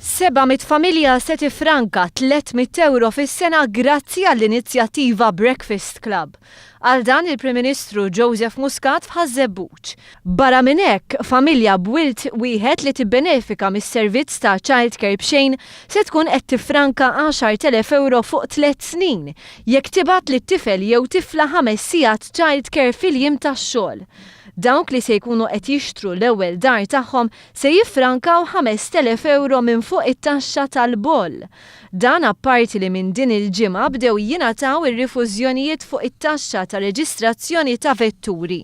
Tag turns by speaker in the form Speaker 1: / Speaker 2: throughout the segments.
Speaker 1: 700 familja se tiffranka 300 ewro fis-sena grazzi għall-inizjattiva Breakfast Club. Qal dan il-Prim Ministru Joseph Muscat f'Ħaż-Żebbuġ. Barra minn hekk, familja b'wild wieħed li tibbenefika mis-servizz ta' childcare b'xejn se tkun qed tiffranka 10,000 ewro fuq tliet snin jekk tibgħat lit-tifel jew tifla ħames sigħat childcare fil-jiem tax-xogħol. Dawk li se jkunu qed jixtru l-ewwel dar tagħhom se jiffrankaw 5,000 ewro minn fuq it-taxxa tal-boll. Dan apparti li minn din il-ġimgħa bdew jingħataw ir-rifużjonijiet fuq it-taxxa ta' reġistrazzjoni ta' vetturi.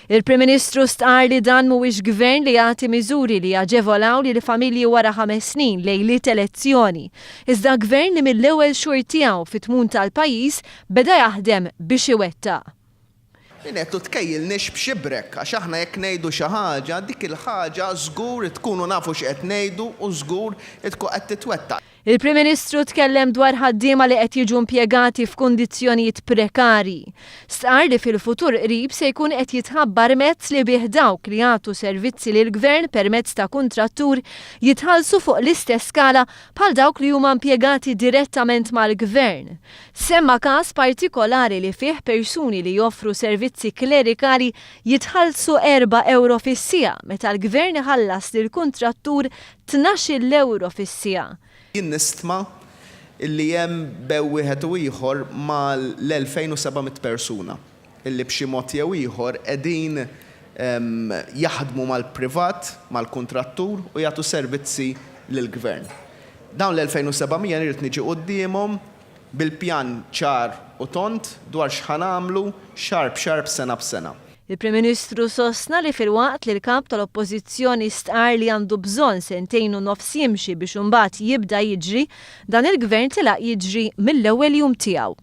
Speaker 1: Il-Prim Ministru stqarr li dan mhuwiex Gvern li jagħti miżuri li jaġevolaw lill-familji wara ħames snin lejliet elezzjoni, iżda Gvern li mill-ewwel xhur tiegħu fit-tmun tal-pajjiż beda jaħdem biex iwettaq.
Speaker 2: Jien għedtlu tkejjilniex b'xibrek għax aħna jekk ngħidu xi ħaġa, dik il-ħaġa żgur tkunu nafu x'qed ngħidu u żgur tkun qed titwettaq.
Speaker 1: Il-Prim Ministru tkellem dwar ħaddiema li qed jiġu impjegati f'kundizzjonijiet prekarji. Stqarr li fil-futur qrib se jkun qed jitħabbar mezz li bih dawk li jagħtu servizzi lill-Gvern permezz ta' kuntrattur jitħallsu fuq l-istess skala bħal dawk li huma impjegati direttament mal-Gvern. Semma każ partikolari li fih persuni li joffru servizzi klerikali jitħallsu erba' ewro fis-siegħa meta l-Gvern iħallas lill-kuntrattur tnax-il ewro fis-siegħa.
Speaker 2: Jien nistma li hemm bejn wieħed u ieħor mal-2,700 persuna illi b'xi mod jew ieħor qegħdin jaħdmu mal-privat, mal-kuntrattur u jagħtu servizzi lill-Gvern. Dawn l-2,700 irrid niġi quddiemhom bil-pjan ċar u tond dwar x'ħa nagħmlu xahar b'xahar b'sena b'sena.
Speaker 1: Il-Prim Ministru sostna li filwaqt li l-Kap tal-Oppożizzjoni stqarr li għandu bżonn sentejn u nofs jimxi biex imbagħad jibda jiġri, dan il-Gvern telaq jiġri mill-ewwel jum tiegħu.